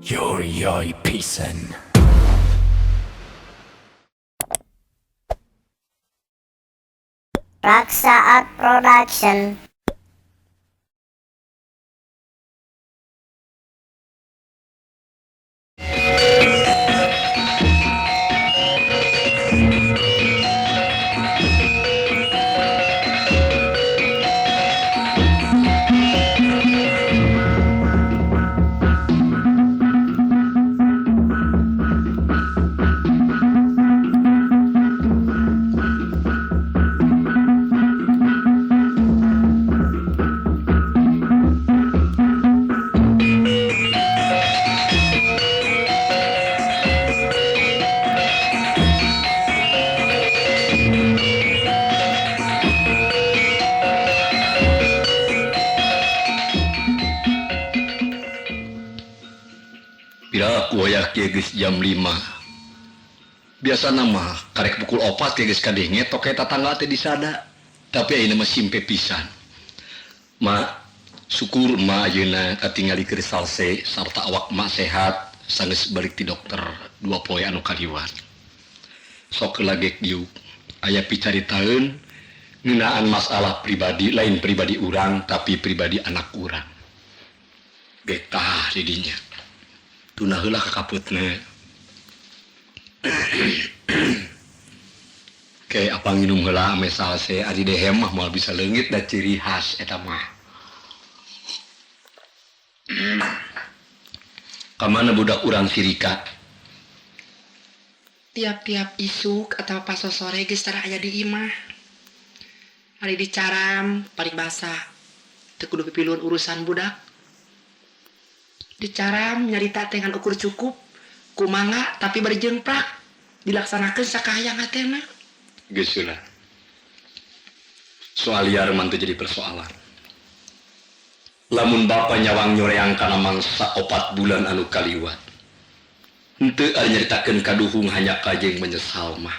Yoi pisan. Raksa Art Production. Piraku wayah kieu geus jam 5. Biasana mah karek pukul 4 ge geus kadenge toke tatangga teh disada. Tapi ayeuna mah simpe pisan. Ma, syukur ma ayeuna katingali keur salse sarta awak ma sehat sanggeus balik ti dokter 2 poe anu kaliwat. Sok lagek diuk aya picaritaeun ngeunaan masalah pribadi lain pribadi urang tapi pribadi anak urang. Getah di dinya. Tuna heula ka kaputna. Ke apa nginum heula ame salse ari dehem mah moal bisa leungit da ciri khas eta mah. Ka mana budak urang si Rika? Tiap-tiap isuk atawa pasosore geus tara aya di imah. Ari dicaram paling basa teu kudu pipiluan urusan budak. Dicaram nyarita teh ngan ukur cukup kumangga tapi bari jengprak dilaksanakeun sakahayang hatena. Geus heula. Soal liar mah teu jadi persoalan. Lamun bapa nyawang nyoreang kana mangsa 4 bulan anu kaliwat. Henteu ari nyaritakeun kaduhung hanya kajeng menyesal mah.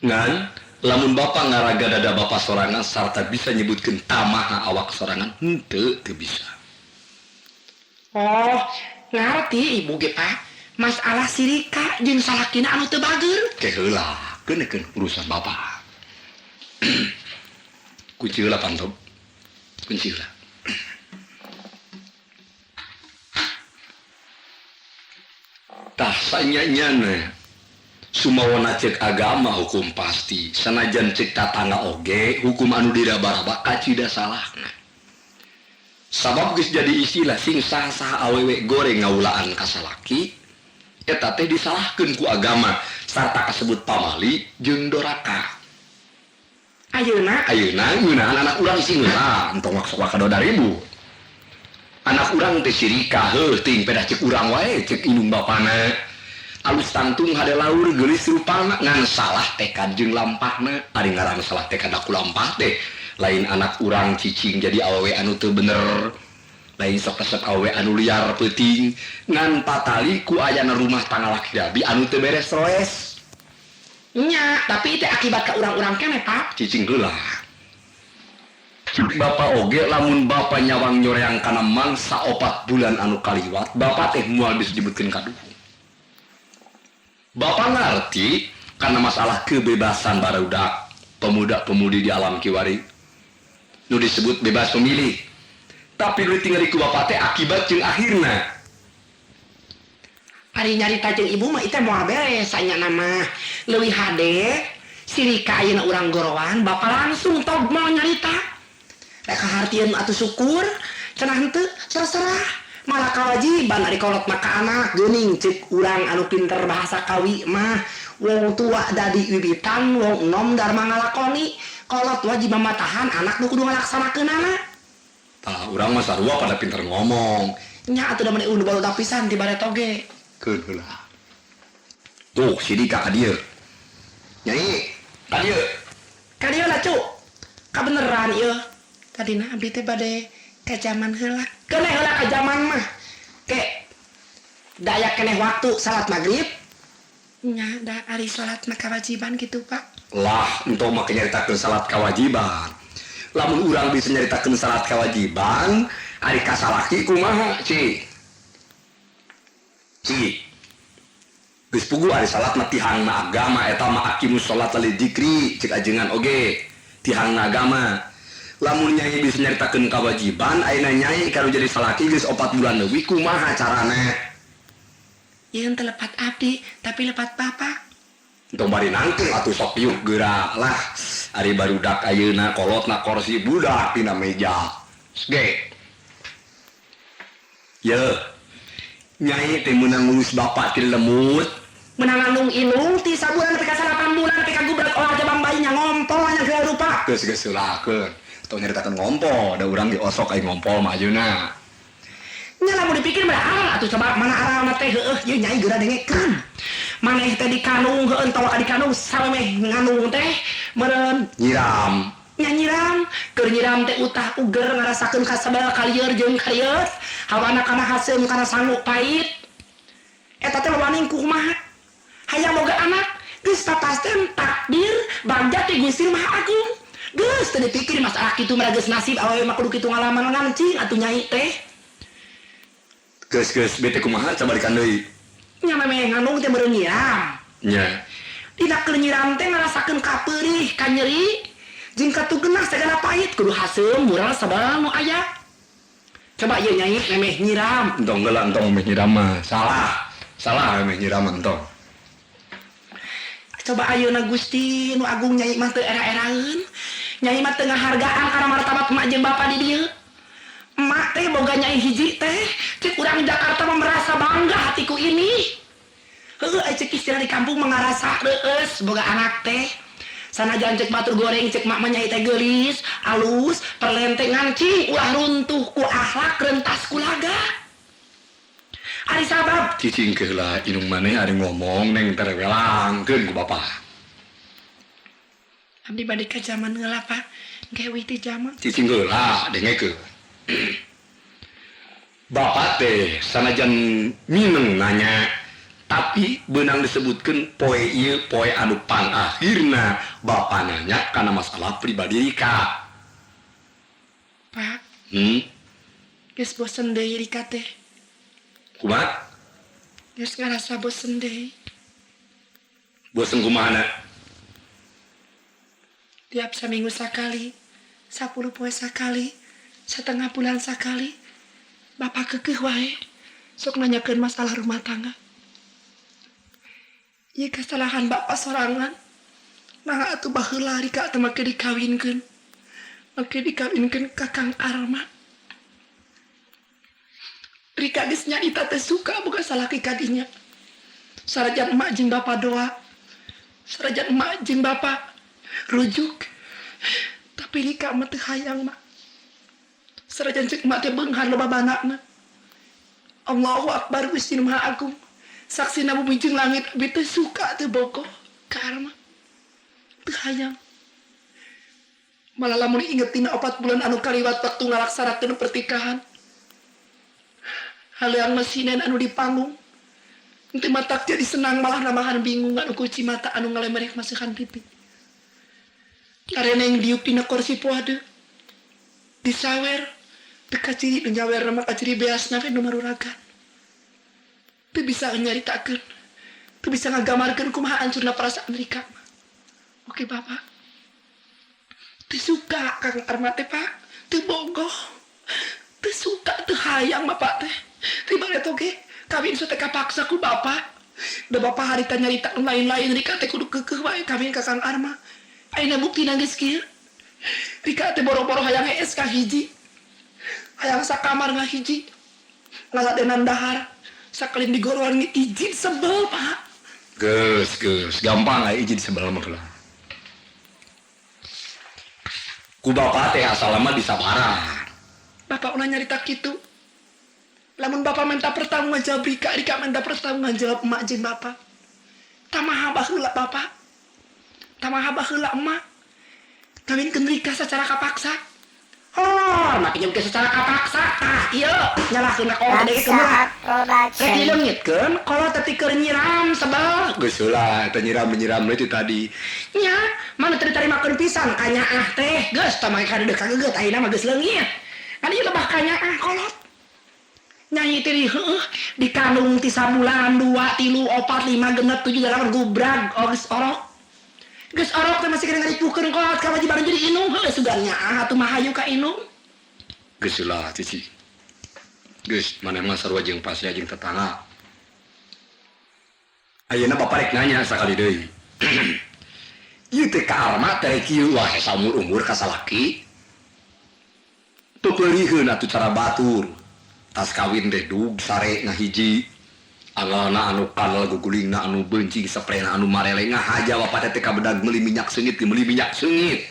Ngan lamun bapa ngaraga dada bapa sorangan sarta bisa nyebutkeun tamaha awak sorangan henteu teu bisa. Oh, ngarti ibu ge Pak. Masalah si Rika jeung salakina anu teu bager. Ke heula, keunekeun urusan bapa. Kunci heula pantop. Kunci heula. Tah sanya-nyana sumawana cek agama hukum pasti, sanajan cek tatangga oge hukum anu diraba-raba kacida salahna. Sabab geus jadi istilah sing sah-sah awewe goreng ngaulaan ka salaki eta teh disalahkeun ku agama sarta kasebut pamali jeung doraka. Ayeuna ayeuna ngeunaan anak urang sing ngeunaan entong sok wakado ribu. Anak urang teh si Rika heuh ting pedah cek urang wae cek indung bapana. Alus tangtung hade laur geulis rupana ngan salah tekad jeung lampahna. Ari ngaran salah tekad aku lampah teh lain anak urang cicing jadi awewe anu teu bener. Lain sok resep awewe anu liar peuting ngan patali ku ayana rumah tangga laki dabi anu teu beres roes. Nya, tapi teh akibat ka urang-urang keneh, Pak. Cicing heula. Bapak oge lamun bapa nyawang nyoreang kana mangsa 4 bulan anu kaliwat, bapak teh moal bisa nyebutkeun kaduhung. Bapak ngarti karena masalah kebebasan barudak pemuda-pemudi di alam kiwari nu disebut bebas memilih. Tapi nu ditinggali ku bapak teh akibat jeung akhirna. Ari nyarita jeung ibu mah ieu teh moal beres sanyana mah. Leuwih hade si Rika ayeuna urang gorowan, bapak langsung tog moal nyarita. Rek kahartieun atuh syukur, cenah henteu terserah. Malah kawajiban ari kolot mah ka anak geuning ceuk urang anu pinter bahasa kawi mah. Wong tua dadi wiwitan, wong enom darma ngalakoni. Kolot wajib mamatahan anak nu kudu ngalaksanakeunana. Tah urang mah sarua pada pinter ngomong. Nya atuh da meni unduh barudak pisan ti bareto ge. Keun heula. Tuh si Dika ka dieu. Nyai, ka dieu. Ka dieu lah, Cuk. Kabeneran ieu. Tadina abdi teh bade ka jaman heula. Keneh heula ka jaman mah. Ke daya keneh waktu salat maghrib. Nya da ari salat mah kewajiban kitu, Pak. Lah, entong mah nyaritakeun salat kewajiban. Lamun urang bisa nyaritakeun salat kewajiban, ari ka salaki kumaha, Ci? Ci. Geus puguh ari salat mah tihangna agama eta mah aqimus salat li dzikri cek ajengan oge. Tihangna agama. Lamun nyai bisa nyaritakeun kewajiban ayeuna nyai kalau jadi salaki geus 4 bulan leuwih kumaha carana? Ieu teu lepat abdi tapi lepat bapak. Entong bari nangtung atuh sok piuk geura lah. Ari barudak ayeuna kolotna korsi budak dina meja. Ge. Ye. Nyai teh meunang ngurus bapak ti lemut. Meunang ngandung indung ti sabulan tepi ka 8 bulan tepi ka gubrak olah jabang bayi nya ngompol nya geura rupa. Geus geus heulakeun. Tong nyaritakeun ngompol, da urang ge osok ai ngompol mah ayeuna. Nya lamun dipikir mah aral atuh coba mana aral mah teh heueuh ieu nyai geura dengekeun. Maneh teh dikandung heueun tong dikandung samemeh ngandung teh meureun nyiram. Nya nyiram, keur nyiram teh utah uger ngarasakeun kasebel kalieur jeung karieut, hawana kana haseum kana sangu pait. Eta teh wawaning kumaha? Hayang boga anak, geus papasten takdir bagja ti Gusti Maha Agung. Geus teu dipikir masalah kitu mah geus nasib awewe mah kudu kitu ngalaman ngancing atuh nyai teh. Geus geus bete kumaha coba dikan deui. Nya memeh ngandung teh meureun nyiram. Nya. Dina keur nyiram teh ngarasakeun kapeurih, kanyeri, jeung katugenah sagala pahit kudu haseum murang sabal nu aya. Coba ieu nyai memeh nyiram. Entong geula entong memeh nyiram mah. Salah. Salah memeh nyiram mah entong. Coba ayeuna Gusti nu agung nyai mah teu era-eraeun. Nyai mah teu ngahargaan kana martabat emak jeung bapa di dieu. Emak teh boga nyai hiji teh, cek urang Jakarta mah merasa bangga hatiku ini. Heueuh ai cek istilah di kampung mah ngarasa reueus boga anak teh. Sanajan cek batur goreng cek mak mah nyai teh geulis, alus, perlente ngancing, ulah runtuh ku akhlak rentas ku laga. Ari sabab cicing heula indung maneh ari ngomong neng terwelangkeun ku bapa. Abdi bade ka jaman heula Pak, gewi ti jaman. Cicing heula dengekeun. Bapak teh sanajan mineng nanya tapi beunang disebutkeun poe ieu poe anu pangakhirna bapa nanya kana masalah pribadi Rika. Pak. Geus bosen deui Rika teh. Kumaha? Geus ngarasa bosen deui. Bosen kumahana? Tiap saminggu sakali, 10 poe sakali, setengah bulan sakali, bapak kekeh wae sok nanyakeun masalah rumah tangga. Ieu kesalahan bapak sorangan. Nah atuh baheula Rika teh make dikawinkeun. Make dikawinkeun ka Kang Arma. Rika geus nyarita teh suka boga salaki ka dinya. Sarajan emak jeung bapa doa. Sarajan emak jeung bapa rujuk. Tapi Rika mah teu hayang mak. Sarajan cek emak teh beunghar loba banana. Allahu Akbar Gusti Maha Agung. Saksina bumi jeung langit abi teh suka teu bogoh ka Arma. Teu hayang. Malah lamun inget tina 4 bulan anu kaliwat waktu ngalaksanakeun pertikahan. Haleang mesinen anu di panggung. Henteu matak jadi senang malah namahan bingung anu kuci mata anu ngalemerek masihan pipi. Ngareneng diuk dina kursi puade. Disawer teu kaciri nu nyawer mah kaciri beasna we nu maruragan. Teu bisa nyaritakeun. Teu bisa ngagambarkeun kumaha ancurna perasaan Rika. Oke Bapak. Teu suka Kang Arma teh Pak. Teu bogoh. Teu suka teu hayang Bapak teh. Tiba eta oge kawin teh kapaksa ku Bapak. Da Bapak harita nyarita nu lain-lain Rika teh kudu keukeuh wae kawin ka Kang Arma. Ayeuna buktina geus kieu. Rika teh boro-boro hayang hees ka hiji. Hayang sakamar ngahiji. Ngaladenan dahar. Sakalin digoroan ge izin sebel Pak. Geus geus gampang aya izin sebel mah lah. Ku Bapak teh asal mah disabaran. Bapak ulah nyarita kitu. Lamun Bapak minta pertanggungan jawab Rika, Rika minta pertanggungan jawab emak jeung Bapak. Tamaha baheula Bapak. Tamaha baheula emak. Kawinkeun Rika secara kapaksa. Oh, make jeung secara kapaksa. Tah, ieu nyalahkeun ka kolot teh kumaha. Production. Rek dileungitkeun, kolot teh keur nyiram sebel. Geus heula eta nyiram-nyiram deui ti tadi. Nya, mana teu ditarimakeun pisan kanyaah teh. Geus tah make kadeudeuh kagegeut ayeuna mah geus leungit. Kan ieu lebah kanyaah kolot. Nyai teh heueuh dikandung ti sabulan 2 3 4 5 6 7 8 gubrag geus orok. Geus orok teh masih kena ngaripuhkeun kolot kawajiban jadi inung heueuh sugan nyaah atuh mah hayu ka inung. Geus lah cici. Geus maneh mah sarua jeung pasea jeung tetangga. Ayeuna bapak rek nanya sakali deui. Ieu teh ka Arma teh kieu wah saumur-umur ka salaki. Pepeurieun atuh cara batur. Tas kawin deh dug sare ngahiji angalna anu kanal gugulingna anu bencing sprayna anu marele ngahaja bapak teh kabedag meuli minyak seungit meuli minyak seungit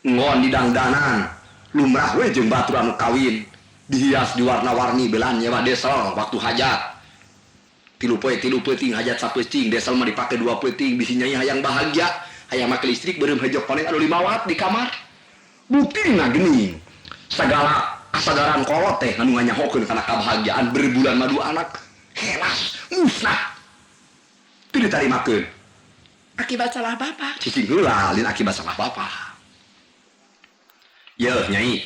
ngon di dangdanan lumrah we jeung batur anu kawin dihias di warna-warni belan nyewa desel waktu hajat 3 poe 3 peuting hajat sapeuting desel mah dipake 2 peuting bisi nyai hayang bahagia hayang make listrik beureum hejok paling anu 5 watt di kamar buktina geuning sagala kasadaran kolot teh anu nganyahokeun kana kabahagiaan berbulan madu anak helas musnah teu ditarimakeun akibat salah bapak cicing heula lain akibat salah bapak yeuh nyai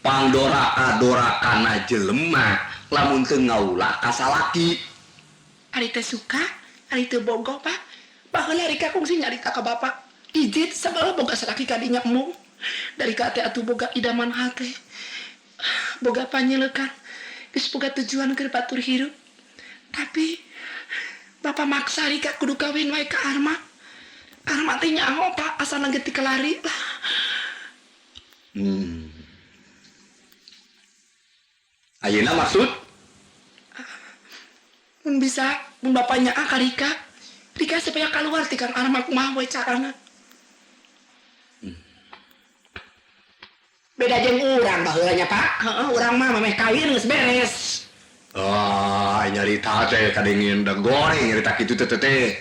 pangdoraka dorakana jelema lamun teu ngaula ka salaki ari teh suka ari teu bogoh Pak baheula rika kungsi nyarita ka bapak ijit sabab boga salaki ka dinya embung dari ka teh atuh boga idaman hate boga panyelekan geus boga tujuan keur batur hirup tapi bapak maksa Rika kudu kawin wae ka Arma. Arma teh nyaho Pak asal geus dikelari lah. Ayeuna maksud mun bisa mun bapaknya ka Rika Rika supaya keluar ti Kang Arma kumaha we carana. Beda jeung urang baheula nya Pak. Heeh, urang mah memeh kawin geus beres. Ah, nyarita teh kadengin da goreng nyarita kitu teh teh.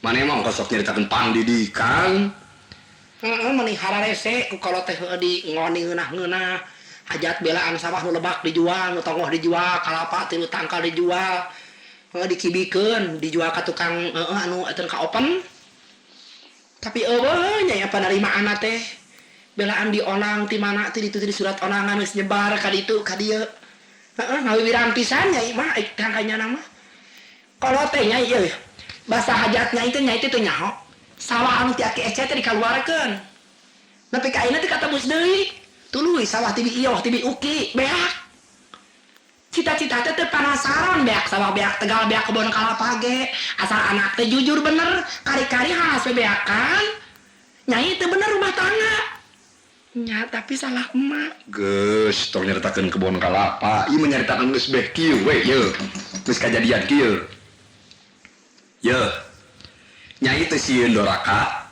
Maneh mah kosok nyaritakeun pandidikan. Heeh, meuni hararese ku kolot teh heueuh di ngoni ngeunah-ngeunah. Hajat belaan sawah nu lebak dijual, nu tonggoh dijual, kalapa tilu tangkal dijual. Heueuh dikibikeun, dijual ka tukang heueuh anu eta ka open. Tapi eueuh nya panerimaanna teh. Belaan dionang ti mana ti ditu ti surat onangan geus nyebar ka ditu ka dieu. Heeh, ngawiwiran pisan nyai mah tangkanya mah. Kolot teh nyai ieu. Basa hajat nyai teh nyai teh teu nyaho. Sawah anu ti aki ece teh dikaluarkeun. Nepi ka ayeuna teh katebus deui. Tuluy sawah ti bi iyoh ti bi uki beak. Cita-cita teh teu panasaran beak sawah beak tegal beak kebon kalapa ge. Asal anak teh jujur bener, kari-kari halas we beakan. Nyai teh bener rumah tangga. Nya, tapi salah emak. Geus, tong nyaritakeun kebon kalapa. Ieu mah nyaritakeun geus beh kieu we yeuh. Geus kajadian kieu. Yeuh. Nyai teh sieun doraka.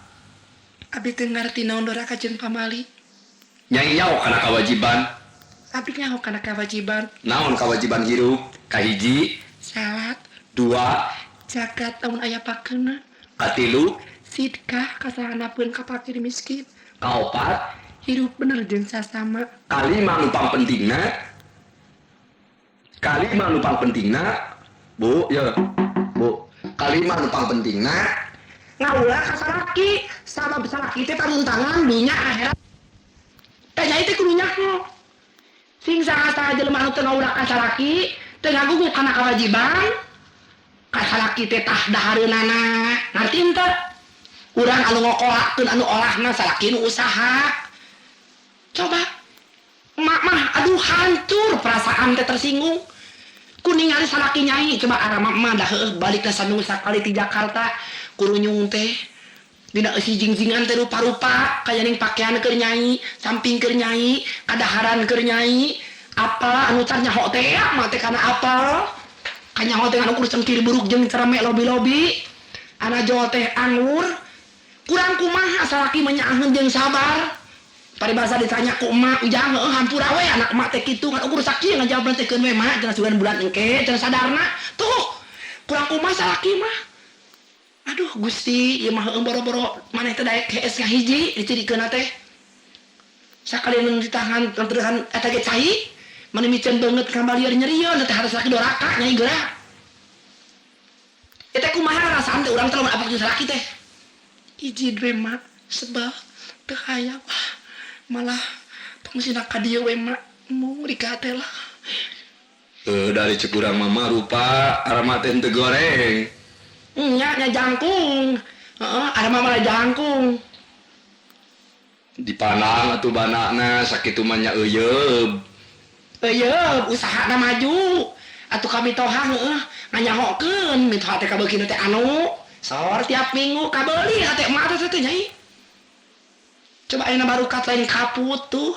Abi teu ngarti naon doraka jeung pamali. Nyai nyaho kana kawajiban. Abi nyaho kana kawajiban. Naon kawajiban hirup? Kahiji, salat. 2, zakat lamun aya pakeuna. Katilu, sidkah kasahanapeun ka fakir miskin. Kaopat, hirup bener jeung sasama. Kalima nu pangpentingna. Kalima nu pangpentingna, Bu, ya. Bu, kalima nu pangpentingna ngaula ka salaki, sabab salaki teh taruntangan dunya akhirat. Teh nyai teh kudu nyaho. Sing saha-saha jelema anu teu ngaula ka salaki, teu ngagugu kana kawajiban, ka salaki teh tah dahareunana. Ngarti henteu? Urang anu ngokolakeun anu olahna salaki nu usaha. Coba emak mah aduh hancur perasaan teh tersinggung. Ku ningali salaki nyai coba arama emak dah heueuh balik ka saminggu sakali ti Jakarta kurunyung teh dina eusi jing-jingan teh rupa-rupa kaya ning pakaian keur nyai, samping keur nyai, kadaharan keur nyai, apa anu car nyaho teh mah teh kana apel. Kanyaho teh anu ukur cengkir buruk jeung cereme lobi-lobi. Ana jol teh anggur. Kurang kumaha salaki mah nyaaheun jeung sabar. Paribasa ditanya ku emak, ujang heueuh hampura we anak emak teh kitu ngan ukur sakieu ngajawabna teh keun we mak cenah sugan bulan engke cenah sadarna. Tuh kurang kumaha salaki mah. Aduh Gusti ieu mah heueuh boro-boro maneh teh daek hees ngahiji dicirikeunna teh. Sakali nu ditahan terusan eta ge cai mani miceun beungeut kambalieur nyerieun teh harus salaki doraka nyai geura. Eta kumaha rasaan teh urang teh lamun apok jeung salaki teh. Ijid we mak sebab teu hayang malah tong sina ka dieu we mak mung rika teh lah. Dari cek urang mah rupa Arma teh henteu goreng. Nya nya jangkung. Heeh, Arma mah jangkung. Dipanang atuh banana sakitu mah nya euyeub. Euyeub usahana maju. Atuh kami toha heueuh nganyahokeun mitoha teh kabeukina teh anu sor tiap minggu kabeuli hate emak teh teh nyai. Coba ayeuna barukat lain kaput tuh.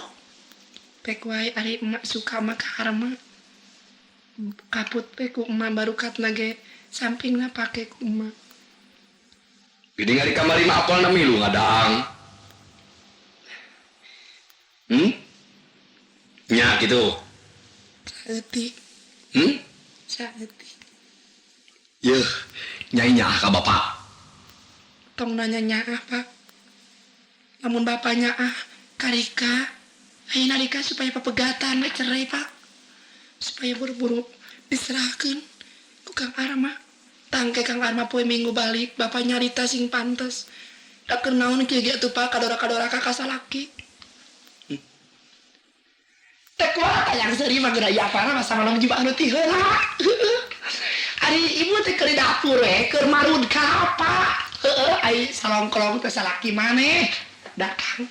Pek wae ari emak suka mah ka Arma. Kaput teh ku emak barukat nage sampingna pake ku emak. Geuning ari kamari mah apalna milu ngadaang. Nya kitu. Saeutik. Saeutik. Yeuh, nyai nyaah ka bapak. Tong nanya nyaah, Pak. Lamun bapak nyaah ka Rika, ayeuna Rika supaya papegatan we cerai, Pak. Supaya buru-buru diserahkeun ku Kang Arma. Tangke Kang Arma poe Minggu balik, bapak nyarita sing pantes. Da keur naon kieu ge atuh Pak kadora-kadora ka salaki. Teh kuat yang seuri mah geura ieu apana mah sama juga anu ti heula. Ari ibu teh keur di dapur we, keur marud kalapa. Heeh, ai salongklong teh salaki maneh datang.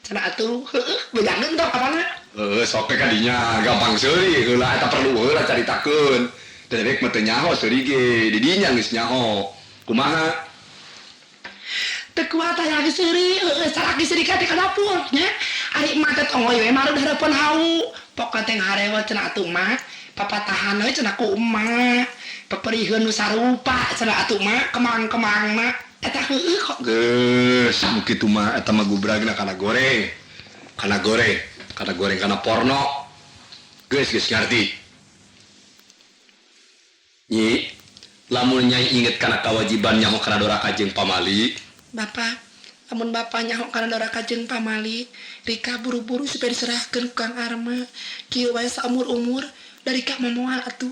Cenah atuh, heueuh, bejakeun tong apana? Heueuh, sok ka dinya gampang seuri heula eta perlu heula caritakeun. Da rek mah teu nyaho seuri ge, di dinya geus nyaho. Kumaha? Teu kuat aya geus seuri, heueuh salaki seuri ka teh ka dapur nya. Ari emak teh tongoy we marud hareupeun hawu. Pokna teh ngaharewot cenah atuh mah, papatahan we cenah ku emak. Peperiheun nu sarupa cenah atuh mah, kemang-kemangna. Eta heueuh kok. Geus, nu kitu mah eta mah gubragna kana goreng. Kana goreng, kana goreng kana porno. Geus geus ngarti. Nyi, lamun nyai inget kana kewajiban nyaho kana doraka jeung pamali. Bapak, lamun bapak nyaho kana doraka jeung pamali, Rika buru-buru supaya diserahkeun ku Kang Arma. Kieu wae saumur-umur da Rika mah moal atuh.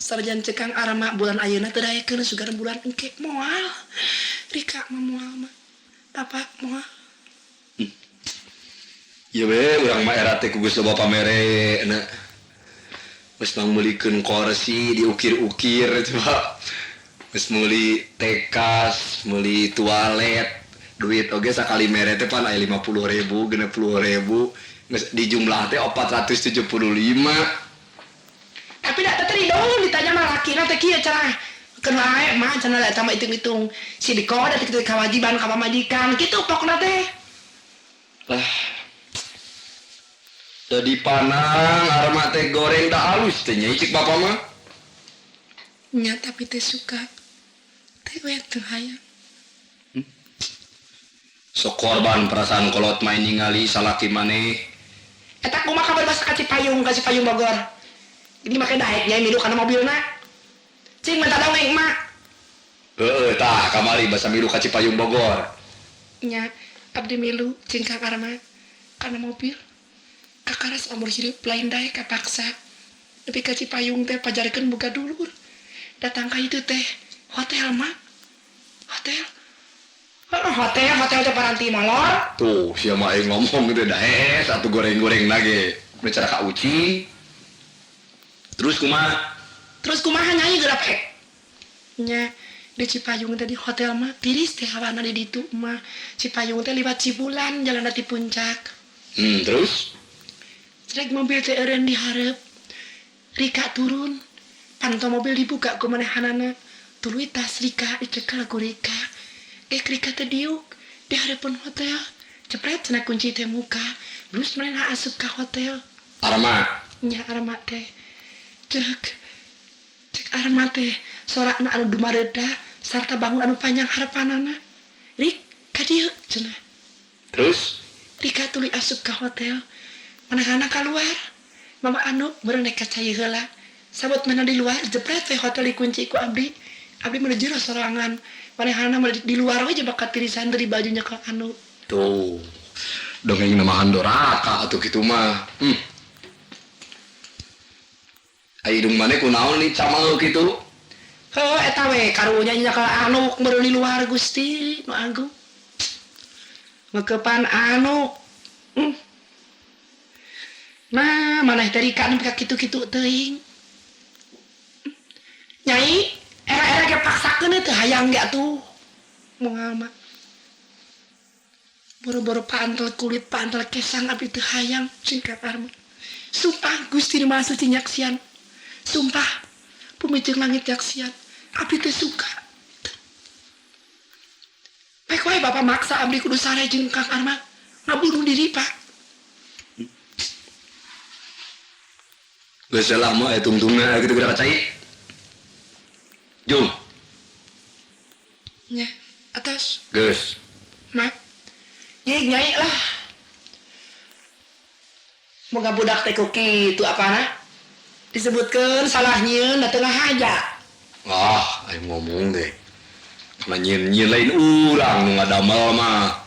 Sanajan ceuk Kang Arma bulan ayeuna teu daekeun sugan bulan engke moal. Rika mah moal mah. Bapak moal. Ieu we urang mah era teh ku geus loba pamere na. Geus mangmeulikeun korsi diukir-ukir coba. Geus meuli tekas, meuli toilet, duit oge sakali mere teh pan aya 50.000, 60.000, geus dijumlah teh 475. Tapi da teh ridho ditanya mah lakina teh kieu cenah. Keun wae mah cenah da eta mah hitung-hitung si diko da teh kewajiban ka pamajikan kitu pokna teh. Lah. Teu dipanang Arma teh goreng da halus teh nya cik bapa mah. Nya tapi teh suka. Teh we teu hayang. Sok korban perasaan kolot main ningali salaki maneh. Eta kumaha kabar basa ka Cipayung Bogor. Ini make daek nya milu kana mobilna. Cing minta dongeng mak. Heeh tah kamari basa milu ka Cipayung Bogor. Nya abdi milu cing Kang Arma kana mobil. Kakaras umur hirup lain daek kapaksa. Nepi ka Cipayung teh pajarkeun boga dulur. Datang ka itu teh hotel mak. Hotel. Heeh, hotel, hotel teh paranti molor. Tuh, sia mah aing ngomong gitu dah satu goreng-goreng lagi. Bicara ka ucing. Terus kumaha? Terus kumaha nyai geura pek? Nya di Cipayung teh di hotel mah tiris teh hawana di ditu mah. Cipayung teh liwat Cibulan jalan ti puncak. Terus? Rek mobil teh eureun di hareup. Rika turun. Panto mobil dibuka ku manehanana. Tuluy tas Rika dicekel ku Rika. Gek Rika teh diuk di hareupeun hotel. Cepret cenah kunci teh muka. Terus manehna asup ka hotel. Arma. Nya Arma teh. Cek. Cek Arma teh sorakna anu dumareda sarta bangun anu panjang harapanana. Rik ka dieu cenah. Terus? Rika tuluy asup ka hotel. Manehna kaluar. Mama anu meureun ka cai heula. Sabot mana di luar jepret we hotel dikunci ku abdi. Abdi mah jero sorangan. Manehna mah di luar we jebak katirisan dari bajunya ka anu. Tuh. Dongeng namahan doraka atuh kitu mah. Ai hidung maneh kunaon nih camel kitu? Heuh eta we karunya nya ka anu meureun di luar Gusti nu agung. Ngekepan anu. Nah, maneh teh Rika nepi ka kitu-kitu teuing. Teu hayang ge atuh. Moal mah. Boro-boro pantel kulit pantel kesang abdi teu hayang jeung Kang Arman. Sumpah Gusti Nu Maha Suci nyaksian. Sumpah bumi jeung langit nyaksian. Abdi teu suka. Baik wae Bapak maksa abdi kudu sare jeung Kang Arman. Ngabunuh diri, Pak. Geus lama aya tungtungna kitu geura kacai. Jung. Nya, atas. Geus. Mak. Ye nyai lah. Moga budak teh ku kitu apana? Disebutkeun salah nyieun da teu ngahaja. Ah, aing ngomong deh. Kana nyieun-nyieun lain urang nu ngadamel mah.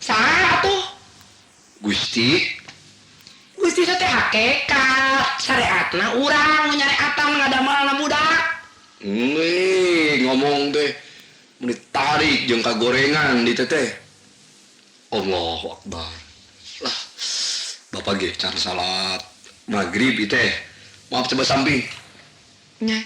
Saha atuh? Gusti. Gusti teh hakikat, syariatna urang nu nyareatan ngadamelna budak. Nih, ngomong deh. Mun ditarik jeung kagorengan di teteh. Allahu Akbar. Lah, bapak ge cara salat maghrib ieu teh. Maaf coba samping. Nya.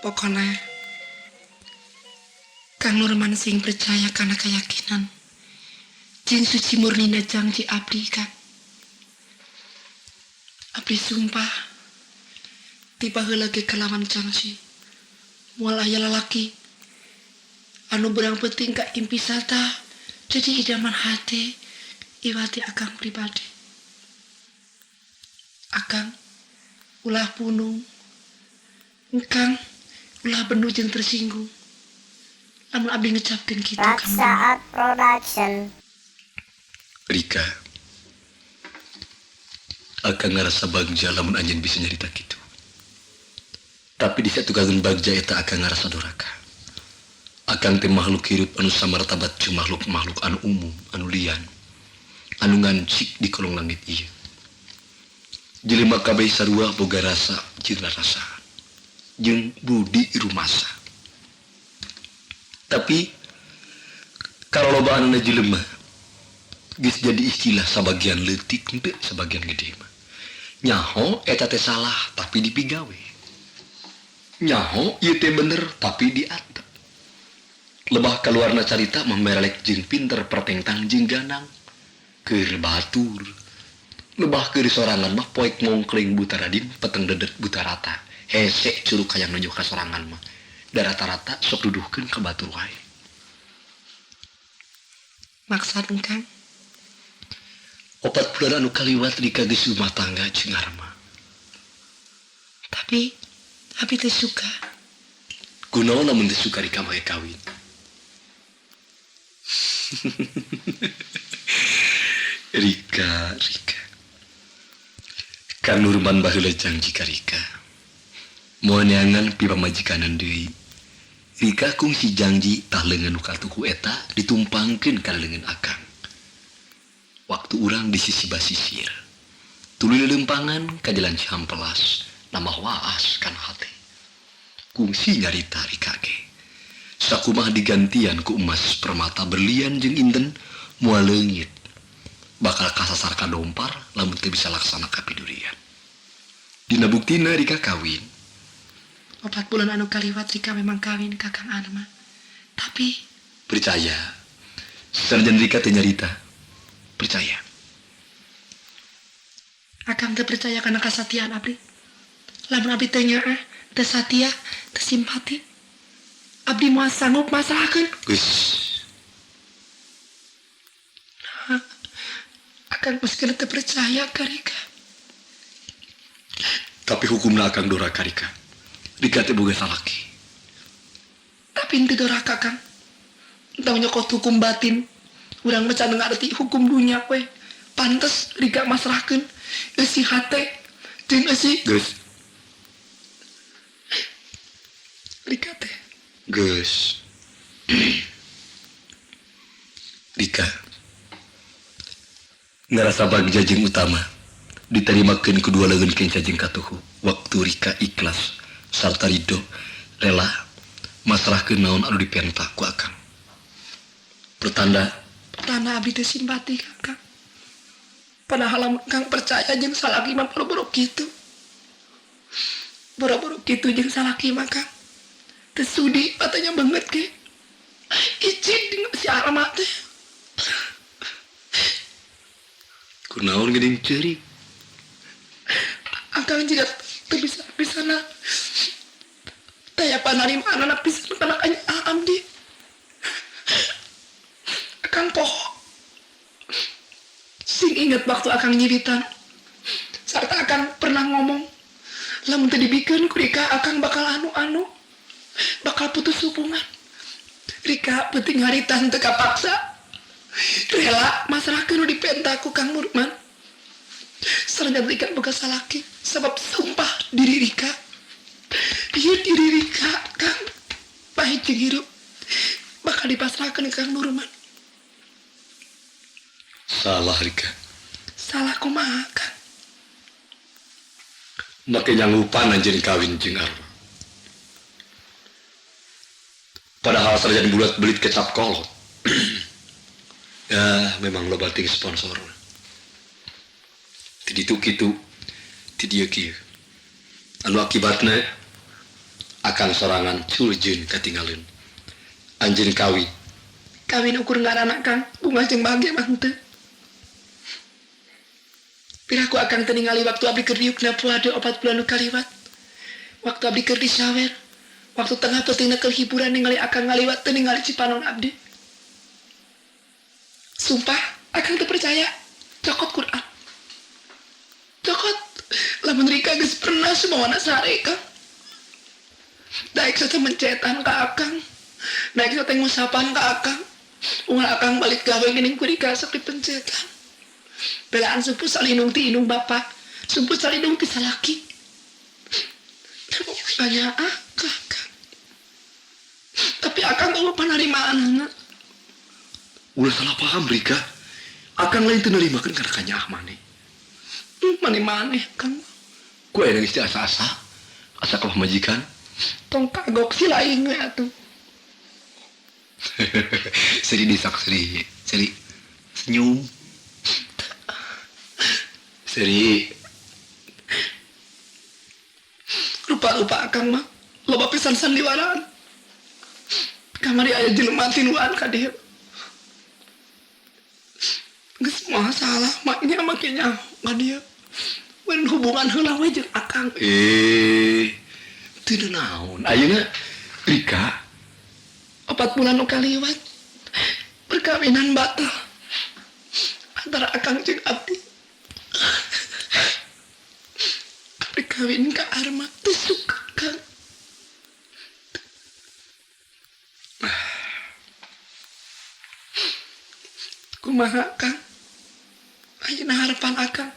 Pokona Kang Nurman sing percaya karena keyakinan jeung suci murnina janji abdi Kang. Abdi sumpah tiba heula ge kalawan janji moal aya lalaki anu berang penting ka impisata jadi idaman hati iwati akang pribadi. Akang ulah punung, engkang ulah bendu jeung tersinggung. Lamun abdi ngecapkeun kitu Kang. Raksa Art Production. Rika, akang ngarasa bagja lamun anjeun bisa nyarita kitu. Tapi di satukangan bagja eta akang ngarasa doraka. Akang teh makhluk hirup anu samartabat jeung makhluk-makhluk anu umum, anu lian, anu ngancik di kolong langit ieu. Jelema kabeh sarua boga rasa jeung rarasaan, jeung budi rumasa. Tapi kalolobaanna jelema geus jadi istilah sabagian leutik henteu sabagian gede mah. Nyaho eta teh salah tapi dipigawe. Nyaho ieu teh bener tapi diatep. Lebah kaluarna carita mah merelek jeung pinter pertengtang jeung ganang keur batur. Lebah keur sorangan mah poek mongkling buta radin peteng dedet buta rata. Hese curug hayang nuju ka sorangan mah. Da rata-rata sok duduhkeun ka batur wae. Maksad engkang? 4 bulan anu kaliwat Rika geus rumah tangga jeung Arma. Tapi abi teu suka. Kunaon lamun teu suka Rika mah kawin? Rika, Rika. Kang Nurman baheula janji ka Rika. Moal neangan pi pamajikanan deui. Rika kungsi janji tah leungeun nu katuhu eta ditumpangkeun ka leungeun akang. Waktu urang di sisi basisir. Tuluy lelempangan ka jalan Cihampelas, nambah waas kana hate. Kungsi nyarita Rika ge. Sakumaha digantian ku emas permata berlian jeung inten moal leungit. Bakal kasasar ka dompar lamun teu bisa laksana kapidurian. Dina buktina Rika kawin. 4 bulan anu kaliwat Rika memang kawin ka Kang Arma. Tapi percaya, sarjan Rika teu nyarita. Percaya. Akang teu percaya kana kasatiaan abdi. Lamun abdi teu nyaah, teu satia, teu simpati, abdi moal sanggup masrahkeun. Geus. Nah, akang geus teu percaya ka Rika. Tapi hukumna akang doraka Rika. Rika teh boga salaki. Tapi henteu doraka Kang. Entah nyokot hukum batin. Urang mah can ngarti hukum dunya we. Pantes Rika masrahkeun eusi hate jeung eusi Geus, Rika teh. Geus. Rika ngerasa bagja jeung utama diterimakeun ku dua leungeun kenca jeung katuhu. Waktu Rika ikhlas sarta ridho rela masrahkeun naon anu dipenta ku akang. Pertanda Pertanda abdi teh simpati ka Kang. Padahal lamun Kang percaya jeung salaki mah boro-boro kitu. Boro-boro kitu jeung salaki mah Kang. Teu sudi patanya banget ge. Icid jeung si Arma teh. Kunaon geuning ceurik? Akang jiga teu bisa pisana. Taya panarimaan anak pisan kana kanya abdi. Akang poho. Sing inget waktu akang nyiritan. Sarta akang pernah ngomong, lamun teu dibikeun ku Rika akang bakal anu-anu, bakal putus hubungan. Rika penting harita teu kapaksa. Rela masrahkeun nu dipenta ku Kang Murman. Sareng Rika boga salaki sabab sumpah diri Rika. Ieu diri Rika Kang pahit jeung hirup bakal dipasrahkeun ka Kang Nurman. Salah Rika. Salah kumaha Kang? Make nyanggupan anjeun kawin jeung Arma. Padahal sarjan bulat belit kecap kolot. Ya, memang loba ting sponsor. Ti ditu kitu, ti dieu kieu. Anu akibatna akang sorangan curjeun katinggalin. Anjeun kawin. Kawin ukur ngaranna Kang, bunga jeung bahagia mah henteu. Piraku akang teu ningali waktu abdi keur diukna puade 4 bulan nu kaliwat. Waktu abdi keur disawer, waktu tengah peutingna keur hiburan ningali akang ngaliwat teu ningali cipanon abdi. Sumpah, akang teu percaya. Cokot Quran. Cokot. Lamun Rika geus pernah sumawana sare Kang. Daek teh mencetan ka akang. Daek teh ngusapan ka akang. Unggal akang balik gawe geuning ku Rika sok dipencetan. Belaan sumput salinung ti indung bapak, sumput salinung ti salaki. Banyak akang. Tapi akang eueuh panarimaanana. Ulah salah paham Rika. Akang lain teu narimakeun kana kanyaah maneh. Maneh-maneh Kang. Ku aya geus asa-asa. Asa ka pamajikan. Tong kagok si lain we atuh. Seri disak seri. Seri senyum. Seri rupa-rupa akang mah loba pisan sandiwaraan. Kamari aya jelema tiluan ka dieu. Geus moal salah maknya make nyaho ka dieu. Wen hubungan heula we jeung akang. Teu naon ayeuna Rika 4 bulan nu kaliwat perkawinan batal antara akang jeung abdi. Abdi kawin ka Arma teu suka Kang. Kumaha Kang? Ayeuna harapan akang.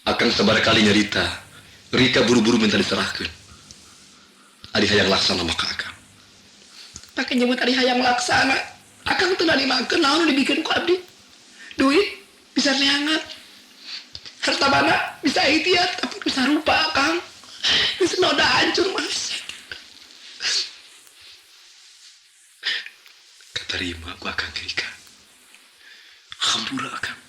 Akang sabar kali nyarita. Rika buru-buru minta diserahkeun. Ari hayang laksana maka akang. Pake nyebut ari hayang laksana. Akang teu narimakeun naon nu dibikeun ku abdi. Duit bisa neangan. Harta bana bisa ikhtiar tapi bisa rupa akang. Geus noda hancur mas. Katarima ku akang Rika. Hampura akang.